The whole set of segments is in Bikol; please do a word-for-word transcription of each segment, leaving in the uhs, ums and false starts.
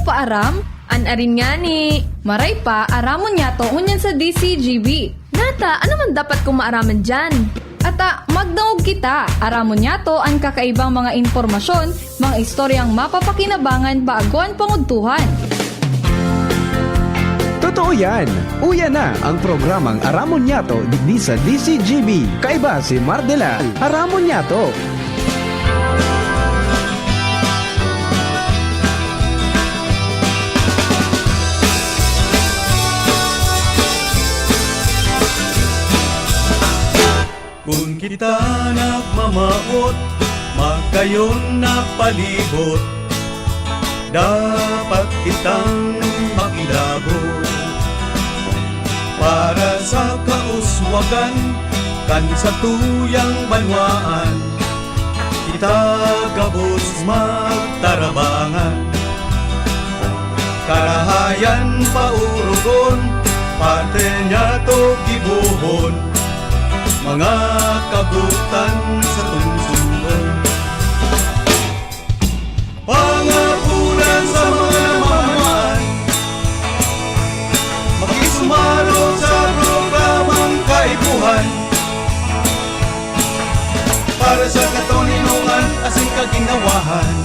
Paaram? An arin ngani. Maray pa, aramon niyato ngunyan sa D C G B. Nata, ano man dapat kong maaraman diyan? Ata, magdangog kita. Aramon niyato an kakaibang mga impormasyon, mga istoryang mapapakinabangan bago an pangudtuhan. Totoo yan! Uya na ang programang Aramon Niyato digdi sa D C G B. Kaiba si Mardela. Aramon Niyato! Kun kita nagmamawot, magayon na palibot, dapat kitang makilabot para sa kauswagan kan satuyang banwaan. Kita gabos magtarabangan, karahayan paurugon, parte niyato gibohon, mga kabutan sa tungsungon. Pangapunan sa mga namamaan, makisumaro sa programang kaipuhan para sa katoninongan asin kaginawahan.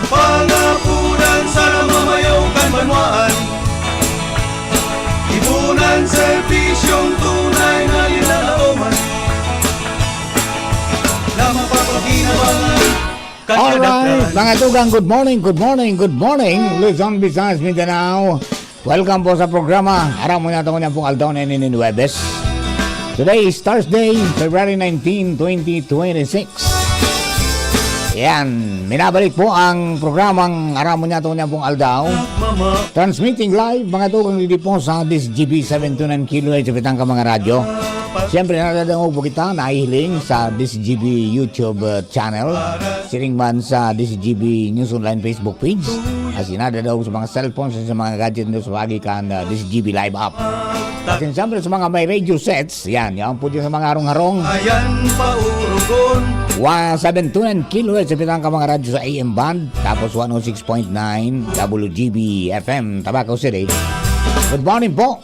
Pangapunan sa namamayo kan banwaan, ibunan serbisyong tunay na linalaoman na mapapakinabangan. Alright, mga tugang, good morning, good morning, good morning, Luzon, Visayas, Mindanao. Welcome po sa programa. Aram mo na ito ngunyan pong aldaw na inin Huwebes. Today is Thursday, February nineteen, twenty twenty-six. Yan, minabalik po ang programang Aram mo na ito ngunyan pong aldaw. Transmitting live, mga tugang, dito po sa this G B seven two nine kilohertz, sa Pitang ka mga radyo. Siyempre, nadadangog po kita, nahihiling sa this G B YouTube uh, channel. Siring man sa D C G B News Online Facebook page. Asin nadadaog sa mga cellphones sa mga gadget nyo sa pagi kan uh, D C G B Live app. Asin siyempre sa mga may radio sets, yan, yan po dyan sa mga harong-harong. Ayan pa urugon. Wa seven two nine kilohertz sa pitang ka mga radyo sa A M band, tapos one oh six point nine W G B F M, Tabaco City. Good morning po.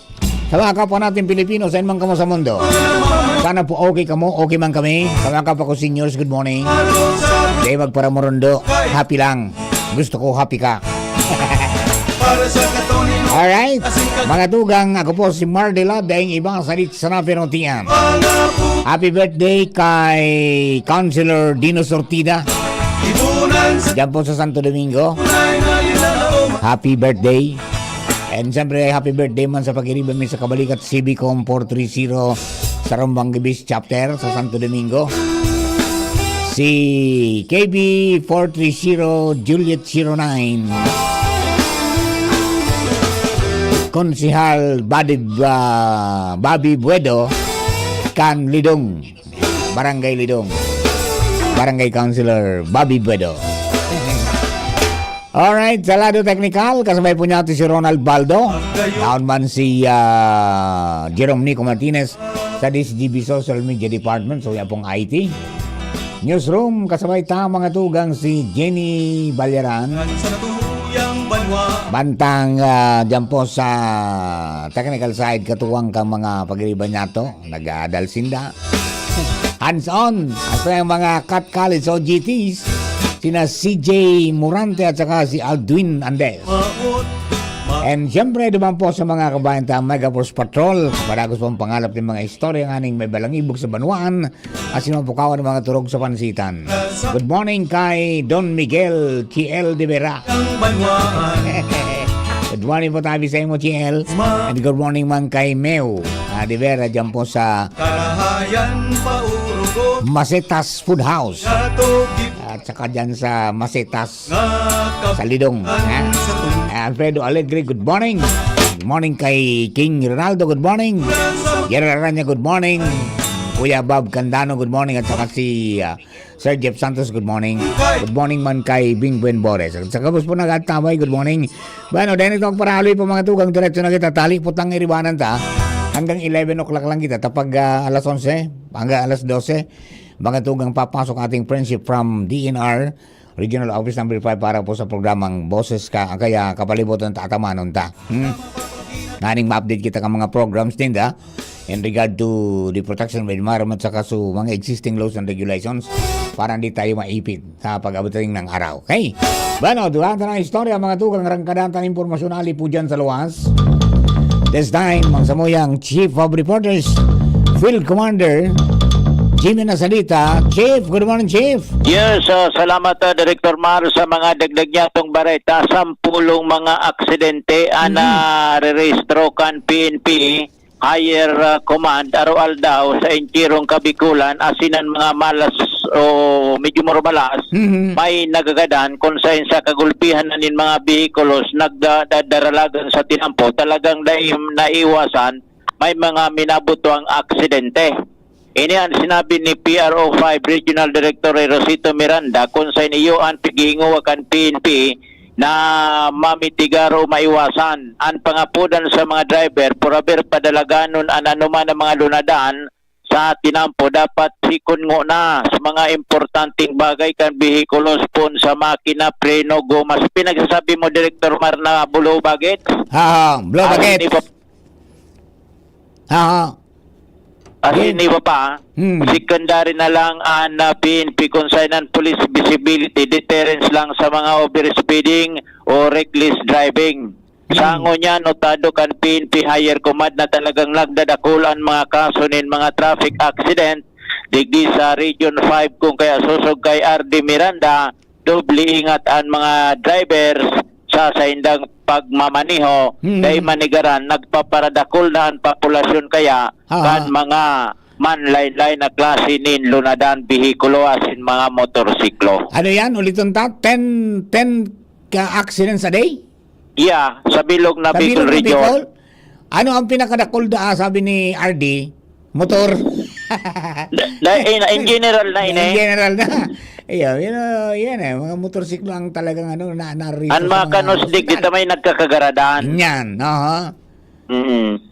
Sa mga kapwa natin Pilipino, saan man kamo sa mundo. Sana po okay kamo, okay man kami. Sa mga kapwa ko seniors, good morning. Dahil magparamurundo, happy lang. Gusto ko happy ka. Alright, mga tugang, ako po si Mardela, daing iba sa Lit Sanape Rotian. Happy birthday kay Councilor Dino Sortida. Diyan po sa Santo Domingo. Happy birthday. And siyempre, happy birthday man sa pag-iriba mi sa kabalikat C B Com four three zero sa Rombang Gibis Chapter sa Santo Domingo. Si K B four three zero Juliet zero nine. Konsehal Badi, ah, Bobby Buedo kan Lidong. Barangay Lidong, Barangay Councilor Bobby Buedo. Alright, sa lado teknikal, kasabay po niya si Ronald Baldo. Naon man si ah, Jerome Nico Martinez sa D C G B Social Media Department, so yan pong I T. Newsroom, kasabay ta mga tugang si Jenny Balyaran. Bantang ah, dyan po sa technical side, katuwang ka mga pagiriban niya to. Nag-aadal sinda. Hands-on. At ang mga Cat College O G Ts, sina C J Morante at saka si Aldwin Andes. And siyempre, duman po sa mga kabayan ta, Mega Force Patrol, padagos pong pangalap ng mga istorya nganing may balangibog sa banwaan, at sinupukawan ng mga turog sa pansitan. Good morning kay Don Miguel T L de Vera. Good morning po tabi sa imo, T L. And good morning man kay Meo ah, de Vera dyan po sa Karahayan pa urugon. Masetas Food House. At saka dyan sa Masetas sa Lidong. Ha? Alfredo Alegre, good morning. Good morning kay King Ronaldo, good morning. Gerard Aranya, good morning. Kuya Bob Candano, good morning. At saka si ah, Sir Jeff Santos, good morning. Good morning man kay Bing Buen Bores. Sa kabos po nagatamay, good morning. Bueno, dahil ito magparaloy po mga tugang, diretso na kita. Tali po tang iribanan ta. Hanggang eleven o'clock lang kita. Tapag ah, alas onse, hanggang alas dose, mga tugang papasok ating friendship from D N R. Regional Office Number five para po sa programang Boses Ka, kaya kapalibot ng tatamanon ta. Hmm? Naning ma-update kita ka mga programs din, da? In regard to the protection of environment saka so mga existing laws and regulations para hindi tayo maipit sa pag-abot ng araw. Okay? Bueno, durante ng istorya, mga tugang, rangkadan tan impormasyon ali po dyan sa luwas. This time, ang samuyang Chief of Reporters, Field Commander Jimmy Nasalita. Chief, good morning, Chief. Yes, ah, salamat, ah, Director Mar, sa mga dagdag niya tong bareta. Sampulong mga aksidente ang Mm. narerehistro kan P N P Higher, ah, Command, araw-aldaw sa entierong Kabikulan, asin an mga malas o medyo marubalas, Mhm. may nagagadan kun saen sa kagulpihan na nin mga behikulos nagdadaralagan sa tinampo, talagang dai naiwasan, may mga minabutuang aksidente. Ini an sinabi ni P R O five Regional Director Rosito Miranda, kun saen iyo an pighihingowa kan P N P na mamitigar o maiwasan. An pangapodan sa mga driver, por haber padalaganon an anoman na mga lunadan sa tinampo, dapat sikon ngona sa mga importanteng bagay kan behikulos, pon sa makina, preno, gomas. Pinagsasabi mo, Director Mar, na bulo bagit? Ha, ha, blow Asin bagets. iba Ha, ha. Asin Yun. iba pa, Hmm. secondary na lang an, ah, P N P kun saen an police visibility deterrence lang sa mga overspeeding o reckless driving. Hmm. Sa ngunyan, notado kan P N P Higher Command na talagang nagdadakul an mga kaso nin mga traffic accident digdi sa Region five, kun kaya sosog kay R D Miranda, doble ingat an mga drivers sa saindang pagmamaneho, Hmm. dai manigaran, nagpaparadakul na an populasyon kaya Ah. kan mga manlain-lain na klase nin lunadan, behikulo asin mga motorsiklo. Ano yan? Uliton ta? Ten, ten ka accidents a day? Yeah, sa bilog na Sa Bicol bilog na region. Bicol? Ano ang pinakadakul da, sabi ni R D? Motor. Da-, da-, in, in general na ini. In general na. Ayan, yun, uh, yan eh. Mga motorsiklo ang talagang ano, na, na An mga kanusdig, dito may nagkakagaradan. Yan, aha. Mm.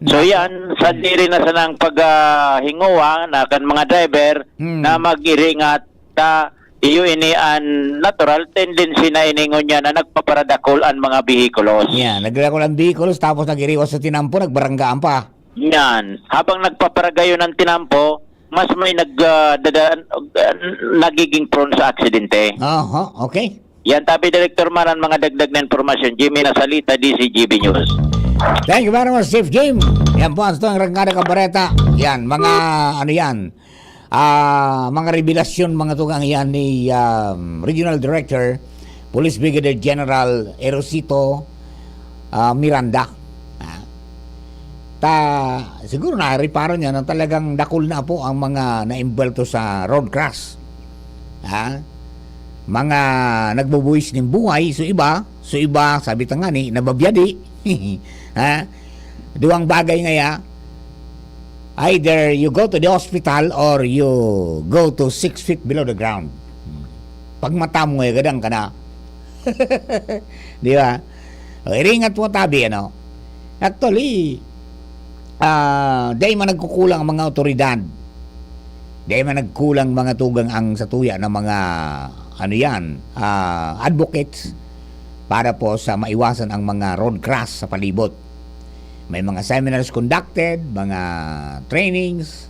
So Nako. yan, sa diri na sanang pag, ah, hingowa na kan mga driver Hmm. na mag-iringat ta, iyo ini an natural tendency na ini ngunyan na nagpaparadakul an mga behikulos. Yan, nagdadakul ang behikulos, tapos nag-iriwas sa tinampo, nagbaranggaan pa. Yan. Habang nagpaparagayon ang tinampo, mas may nag, ah, dada-, ah, nagiging prone sa aksidente. Aha, okay. Yan, tabi, Director Mar, an mga dagdag na impormasyon. Jimmy Nasalita, D C G B News. Thank you very much, Chief Jim. Yan po ang Rangkada Kabareta. Yan, mga, ano yan, ah, mga revelasyon, mga tugang yan ni, um, Regional Director, Police Brigadier General Erosito, ah, Miranda. Ah. Ta, siguro nareparo niya na talagang dakul na po ang mga naembwelto sa road crash. Ha? Mga nagbubuhis nin buhay, so iba, so iba, sabi ta nga ni, nababiyadi. Ha? Duwang bagay ngaya, either you go to the hospital or you go to six feet below the ground. Pag mata mo, eh, gadang ka na. Di ba? O, iringat mo tabi, ano? Actually, ah, dai man nagkukulang ang mga awtoridad. Dai man nagkulang mga tugang ang satuya na mga, ano yan, ah, advocates para po sa maiwasan ang mga road crash sa palibot. May mga seminars conducted, mga trainings,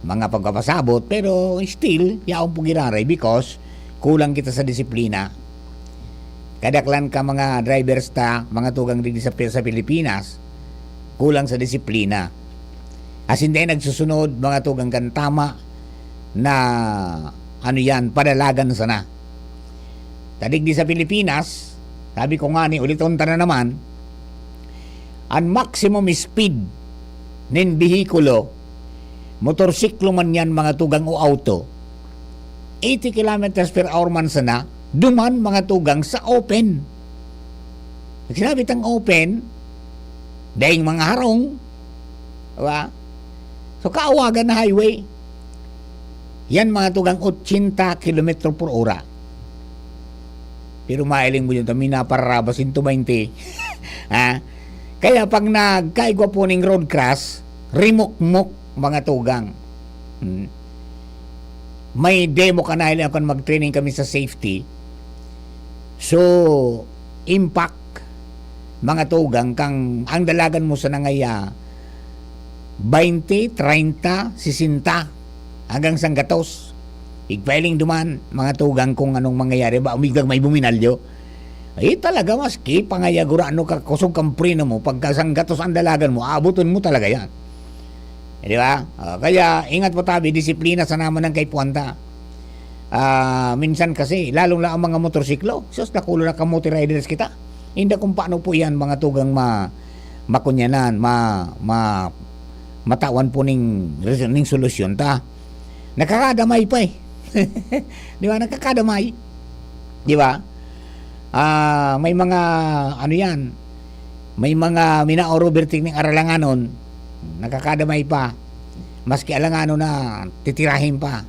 mga pagpapasabot, pero still, yaon po giraray because kulang kita sa disiplina. Kadaklan ka mga drivers ta, mga tugang digdi sa, sa Pilipinas, kulang sa disiplina. As in, dai nagsusunod, mga tugang kan tama na, ano yan, padalagan sana. Ta digdi sa Pilipinas, sabi ko nga ni, uliton ta na naman, an maximum speed nin behikulo, motorsiklo man yan, mga tugang, o auto, eighty kilometers per hour man sana, duman, mga tugang, sa open. Pag sinabi tang open, daing mga harong, di ba? So, kaawagan na highway. Yan, mga tugang, ochenta kilometro por ora. Pero mahiling mo yun, kami napararaba, sento baynte. Ha? Kaya pag nagkaigwa po ning road crash, rimukmok, mga tugang. Hmm. May demo ka na, hiling ako, mag-training kami sa safety. So, impact, mga tugang, kang ang dalagan mo sa nangaya, baynte, treinta, sesenta, hanggang sanggatos. Igpailing duman, mga tugang, kung anong mangyayari ba, umigdag may buminalyo. Eh, talaga, maski pangayagurano ka, kusog kang preno mo, pagka sanggatos ang dalagan mo, aabuton mo talaga yan. Eh, di ba? Ah, kaya, ingat po tabi, disiplina sa naman ng kaipuhan ta. Ah, minsan kasi, lalong lang ang mga motorsiklo. Sus, nakulo na kamote riders kita. Inda kung paano po yan, mga tugang ma-, makunyanan, ma-, ma-, matawan po ning, res-, ning solusyon ta. Nakakadamay pa eh. Di ba? Nakakadamay. Di ba? Ah, may mga, ano yan, may mga minaorobertik ning aralanganon, nakakadamay pa. Maski alanganon na, titirahin pa.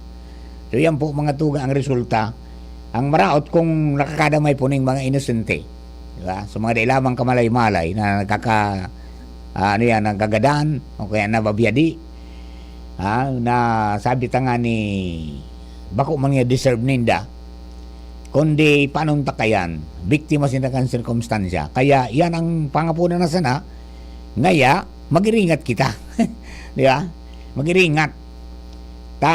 So, yan po, mga tugang, ang resulta. Ang maraot kung nakakadamay po ning mga inosente. Di ba? So, mga dai lamang kamalay-malay na nagkaka-, ah, ano yan, nagagadan o kaya nababiyadi. Ah, na sabi ta nga ni, bako man nga deserve ninda, kundi paanong ta kayan, biktima sinda kan sirkumstansya. Kaya yan ang pangapunan na sana, ngaya, mag-iringat kita. Di ba? Mag-iringat. Ta,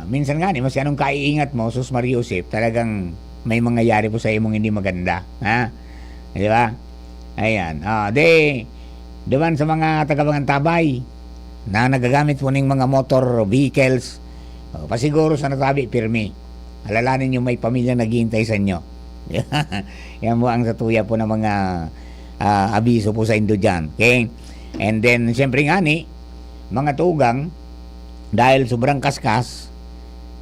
minsan nga ni, mas anong kaiingat mo, sus Maria Josep, talagang may mangyayari po sa imong hindi maganda. Ha? Di ba? Ayan. Ah, di, duman sa mga taga-Bangantabay na nagagamit po ning mga motor vehicles, oh, pasiguro sa natabi, pirmi. Alalanin nyo, may pamilya naghihintay sa inyo. Yan po ang satuya po ng mga, ah, abiso po sa indo dyan. Okay? And then, siyempre nga ni, mga tugang, dahil sobrang kaskas,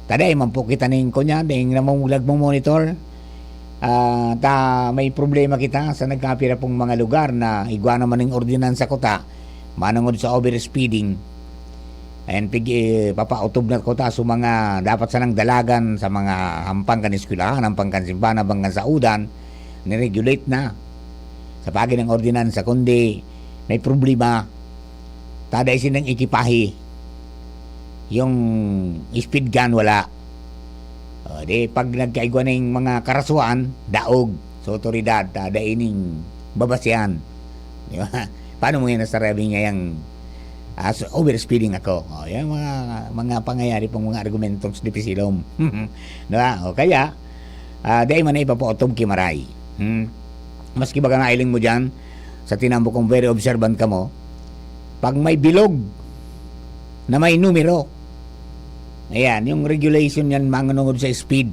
taday man po kita ning kunya, ding namumulag mo monitor. Ah, ta may problema kita sa nagkapira pong mga lugar na igwa naman ning ordinansa kuta, manungod sa overspeeding. Ayan, pig-, eh, papautob na kuta sa mga dapat sanang dalagan, sa mga hampang kan eskwelahan, hampang kan simbahan, hampang kan saodan, niregulate na sa pagi ng ordinansa, kundi may problema, taday sinang ekipahe, yung speed gun, wala. O, di, pag nagkaigwa na yung mga karasuan, daog sa otoridad, taday ining babasihan. Di ba? Paano mo yan nasarabi niya yung, ah, so, overspeeding ako? O, yung mga, mga pangyayari pong mga argumentong dipisilom. Di ba? O kaya, ah, dai man na ipapautob ki maray. Hmm? Maski baga nailing mo dyan, sa tinambo kong very observant kamo, pag may bilog na may numero, ayan, yung regulation yan mangunungod sa speed.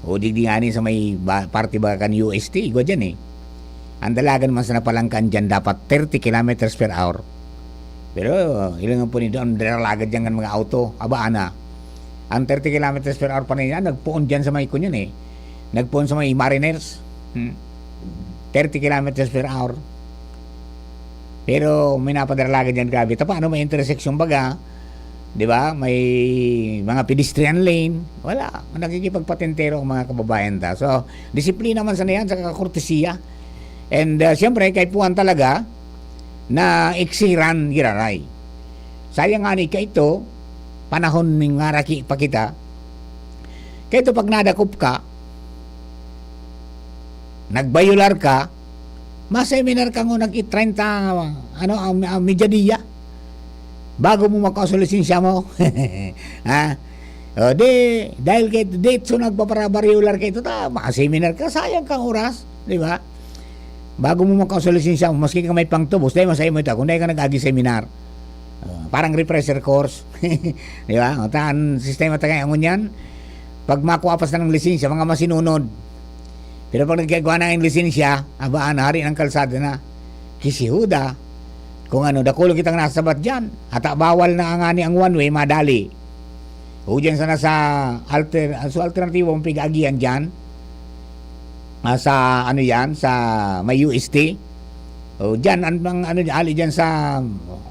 O digdi nga ni sa may ba, parte ba kan U S T, igwa dyan eh. Ang dalagan man sa napalangkan dyan dapat thirty kilometers per hour. Pero, ilang po nito, ang daralagad dyan ng mga auto, aba, ana. Ang thirty kilometers per hour pa na yan, nagpoon dyan sa may kunyan eh. Nagpoon sa may Mariners. Hmm. Thirty kilometers per hour. Pero may napadaralagan dyan, grabe. Ta, paano may intersection baga? Di ba? May mga pedestrian lane. Wala. Nakikipagpatintero ang mga kababayan ta. So, disiplina man sana yan, sa kakortesiya. And, uh, siyempre, kaipuhan talaga na iksiran giraray. Sayang nga ni kaito, panahon ning ngaraki pa kita, kaito pag nadakop ka, nagbayular ka, maseminar ka ngunang i-treinta, ano, ang, ang mediodía, bago mo makuha sa lisensya mo. Ha? O, di, dahil kay, di, so nagpaparabaryular kaito, ta, maseminar ka, sayang kang oras, di ba? Bago mo makuha sa lisensya mo, maski ka may pangtubos, dahil masaya mo ito, kung dahil ka nag-agi seminar. Ah, parang refresher course. Di ba? O, ta, ang sistema ta kaya ngunyan, pag makuha pa sa ng lisensya, mga masinunod. Pero pag nagkagawa na ang lisensya, aba, na, hari ng kalsada na. Kisihuda, kung ano, dakulo kitang nasabat dyan. Ata bawal na nga ni ang one way, madali. O dyan sana sa alter-, so alternatibo, ang pig-agihan dyan, ah, sa ano yan, sa may U S T. O dyan, ang, ang ano, ali dyan sa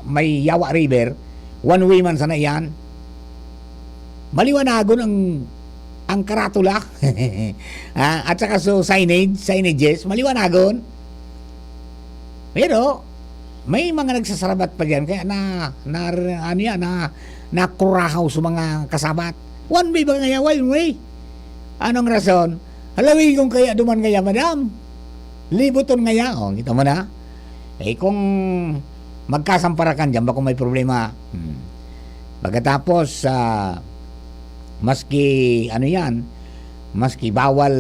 may Yawa River, one way man sana yan. Maliwanagon ang, ang karatula. Ah, at saka so signage, signages, maliwanagon. Pero, may mga nagsasarabat pa diyan, kaya na, na, ano yan, na, nakurahaw sa mga kasabat. One way ba kaya? One way. Anong rason? Halawi kung kaya duman kaya, madam. Libuton ngaya, oh, kita mo na. Eh, kung magkasamparakan dyan, bako may problema. Hmm. Pagkatapos, ah, maski ano yan, maski bawal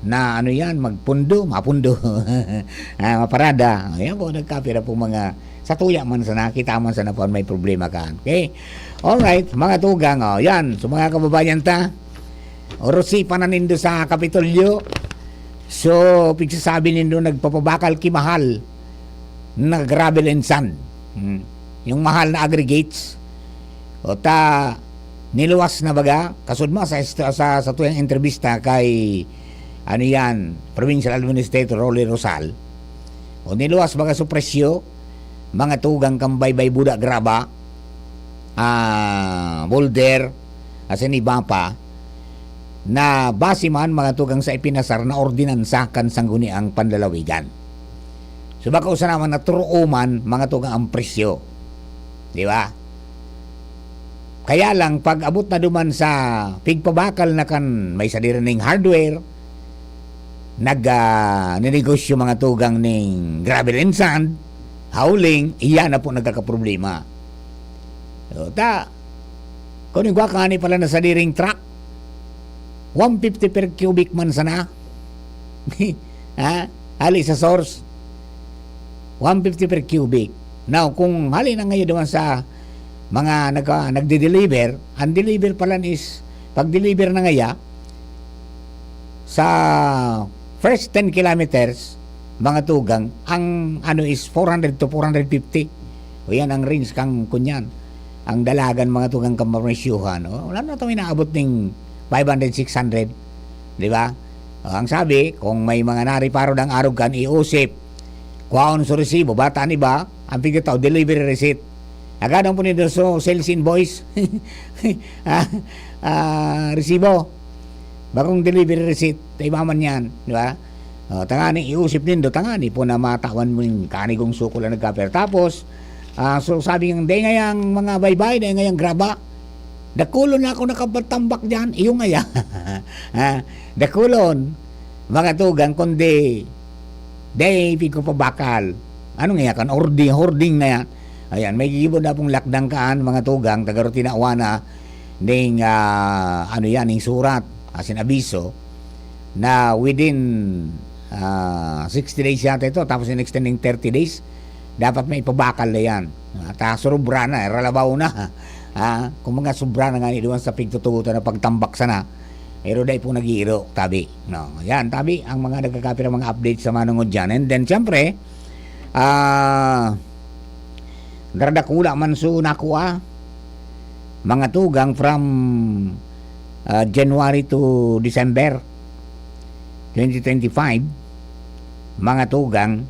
na ano yan, magpundo, mapundo. Ah, maparada. Ayan po, nagkapira po mga satuya man sana, kita man sana po may problema ka. Okay? Alright, mga tugang, oh, yan. So, mga kababayan ta, Orosipan na nindo sa Kapitolyo. So, pigsasabi nindo nagpapabakal ki mahal na gravel and sand. Hmm. Yung mahal na aggregates. O ta, niluwas na baga, kasudma sa, sa, sa tuyang entrevista kay, ano yan, Provincial Administrator Rolly Rosal. O niluwas baga sa presyo, mga tugang kambay bay buda graba, ah, boulder, asin iba pa, na base man mga tugang sa ipinasar na ordinansa kan sangguniang panlalawigan. So, bako sana man na turuoman mga tugang ang presyo. Di ba? Kaya lang, pag abot na duman sa pigpabakal na kan may sadiri ning hardware, nag, ah, ninegosyo mga tugang ning gravel and sand, hauling, iyan na po nagkakaproblema. So, ta, kung igwa ka ni pala na sadiring truck, one fifty per cubic man sana. Ha? Hali sa source, one fifty per cubic. Now, kung hali na ngayon naman sa mga nag-, nagde-deliver, ang deliver pala is, pag-deliver na ngaya, sa first ten kilometers, mga tugang, ang ano is four hundred to four hundred fifty. O yan ang range kang kunyan. Ang dalagan, mga tugang, kamapresyuhan. O, wala na itong inaabot ning five hundred, six hundred. Di ba? O, ang sabi, kung may mga nariparo ng arog kan, iusip. Kwaon sa resibo, bata ni ba? Ang pigtataw, delivery receipt. Agadon po nindo so sales invoice. Ah, ah, resibo. Bakong delivery receipt, ta iba man yan, di ba? O, tangani, iusip nindo, tangani po na matawan mo yung kanigong suko lang nagkaper. Tapos, ah, so sabi ng, "Dai ngayang mga baybay, dai ngayang graba. Dakulon na ako nakapatambak dyan." Iyo ngaya. Ah, dakulon, mga tugang, kundi, dai pigkupabakal. Ano nga yan? Kan ordi-, hoarding na yan. Ayan, may gigibo na pong lakdang kaan, mga tugang, taga Rutinawana, ning, ah, ano yan, ning surat, asin abiso, na within, ah, sixty days yata ito, tapos in-extend ning thirty days, dapat may ipabakal na yan. At, ah, surubra na, eh, ralabaw na. Ah, kung mga sobra na nga ni duman sa pigtutugutan na pagtambak sana, pero dai po nag-iiro, tabi. No, yan, tabi, ang mga nagkakapira mga update sa manungod dyan. And then, siyempre, ah, daradakula man so nakua, mga tugang from, ah, January to December twenty twenty-five, mga tugang,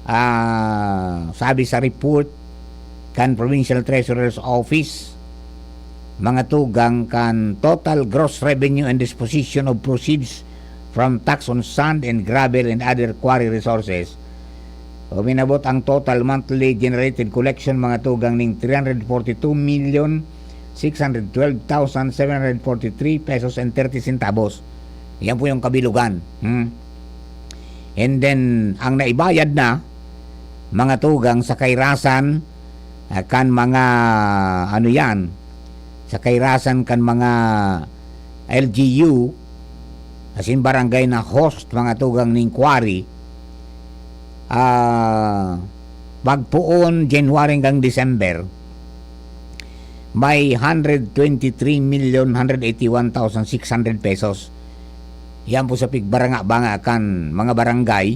ah, sabi sa report kan Provincial Treasurer's Office, mga tugang, kan total gross revenue and disposition of proceeds from tax on sand and gravel and other quarry resources, uminabot ang total monthly generated collection, mga tugang, ning three hundred forty-two million six hundred twelve thousand seven hundred forty-three pesos and thirty centavos. Yan po yung kabilugan. Hmm? And then, ang naibayad na, mga tugang, sa kairasan, ah, kan mga, ano yan, sa kairasan kan mga L G U, asin barangay na host, mga tugang, ning quarry, ah, pagpoon January hanggang December, may hundred twenty-three million hundred eighty-one thousand six hundred pesos. Yan po sa pigbaranga-banga kan mga barangay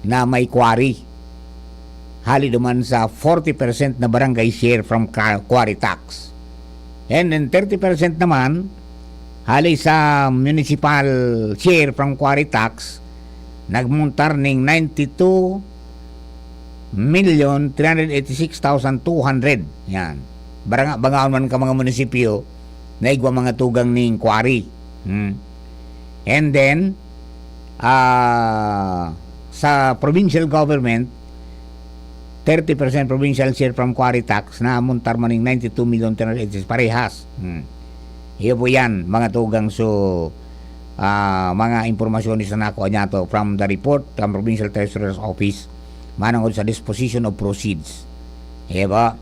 na may quarry. Hali duman sa forty percent na barangay share from qua-, quarry tax. And then thirty percent naman, hali sa municipal share from quarry tax, nagmontar ning ninety-two million three hundred eighty-six thousand two hundred. Yan. Baranga-bangaon man ka mga munisipyo na igwa mga tugang ning quarry. Hmm. And then, ah, sa provincial government, thirty percent provincial share from quarry tax, namontar man ning ninety-two million three hundred eighty-six, parehas. Hmm. Iyo po yan, mga tugang. So, ah, mga impormasyon na nakuha niya to from the report from Provincial Treasurer's Office manungod sa disposition of proceeds. Iya ba?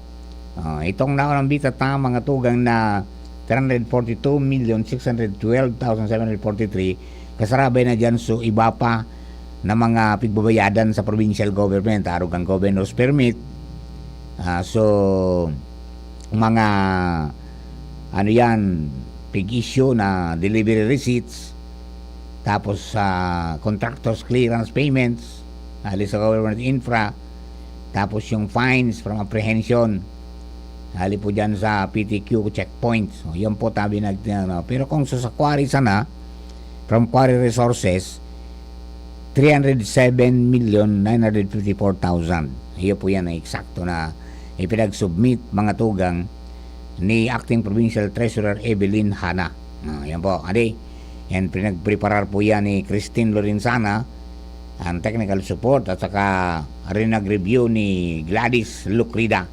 Ah, itong naunang bita ta, mga tugang, na three hundred forty-two million six hundred twelve thousand seven hundred forty-three, kasarabay na dyan so iba pa na mga pigbabayadan sa provincial government, arog kan governor's permit. Ah, so, mga, ano yan, pig-issue na delivery receipts, tapos sa contractors clearance payments, hali sa government infra, tapos yung fines from apprehension, hali po dyan sa P T Q checkpoints. So, yan po tabi nag-, ano. Pero kung sa, sa quarry sana, from quarry resources, three hundred seven million nine hundred fifty-four thousand. Iyo po yan ang eksakto na ipinag-submit, mga tugang, ni Acting Provincial Treasurer Evelyn Hana. Ah, yan po. Adi, yan, pinagpreparar po yan ni Christine Lorenzana, ang technical support, at saka rin nag-review ni Gladys Lucrida.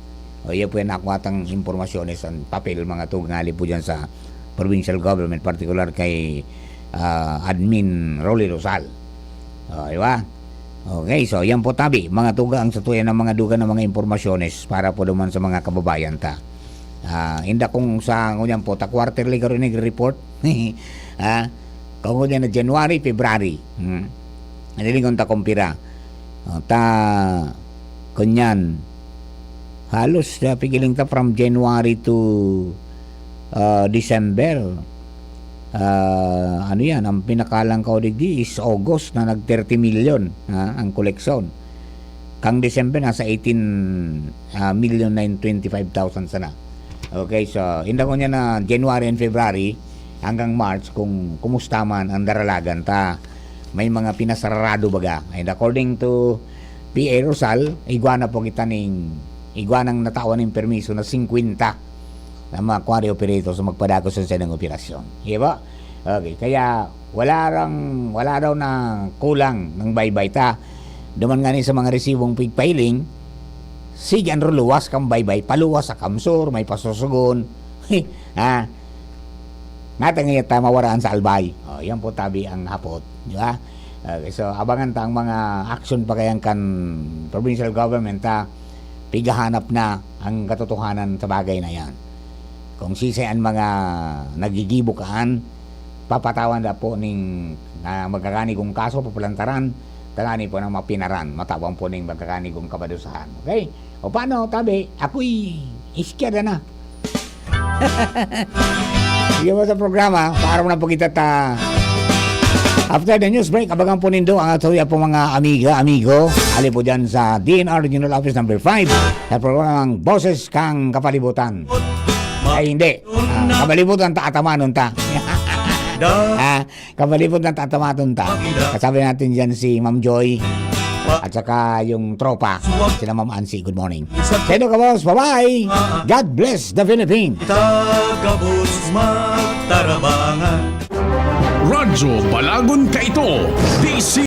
O, yan po yan, nakuha tang impormasyones, ang papel, mga tugang, hali po dyan sa provincial government, particular kay, ah, Admin Rolly Rosal. O, di ba? Okay, so yan po tabi, mga tugang, sa tuya ng mga dugan ng mga impormasyones para po naman sa mga kababayan ta. Ah, inda kung sa, ngunyan po, ta quarterly ka rin nagre-report. Ah, kung ngunyan na January, February. Hmm. Nalilingon ta kung pira. O, ta, kunyan, halos, ah, pigiling ta from January to, ah, December. Ah, ano yan, ang pinakalangkaw digdi is August na nag thirty million, ha, ang koleksyon. Kang December, nasa eighteen, ah, million nine twenty-five thousand sana. Okay, so, inda ko niya na January and February hanggang March, kung kumusta man ang daralagan ta. May mga pinasarado baga. And according to P A Rosal, igwa na po kita ning, igwa nang natawan ning permiso na singkwenta na mga quarry operators na magpadagos sa saindang operasyon. Di ba? Okay, kaya wala rang, wala daw na kulang ng baybay ta. Duman nga ni sa mga resibong pigpailing, sige, anro luwas kang baybay, paluwas sa kamsur, may pasusugon. Ha? Natangay ta mawaraan sa albay. O, yan po tabi ang hapot. Di ba? Okay, so, abangan ta ang mga action pa kayan kan provincial government, ha? Pigahanap na ang katotohanan sa bagay na yan. Kung sisay an mga nagigibo kaan, papatawan na po ning, ah, magkakanigong kaso, papalantaran, tangani po ng mapinaran, matawan po ning magkakanigong kabadusahan. Okay? O paano, tabi? Ako'y iskeda na. Sige mo sa programa, paaram na po kita ta. After the news break, abangan po nindo ang atuya po mga amiga, amigo. Ali po dyan sa D N R Regional Office number five, sa programang Boses kang Kapalibutan. Ay, hindi. Ah, kapalibutan ta, atamanon ta. Ah, kapalibutan ta, atamanon ta. Kasabi natin dyan si Ma'am Joy. At saka yung tropa, sila Ma'am Ansi. Good morning. Sa inyo, kabos. Bye-bye. God bless the Philippines. Tagabos magtarabangan. Radyo Balagon Kaito, D C.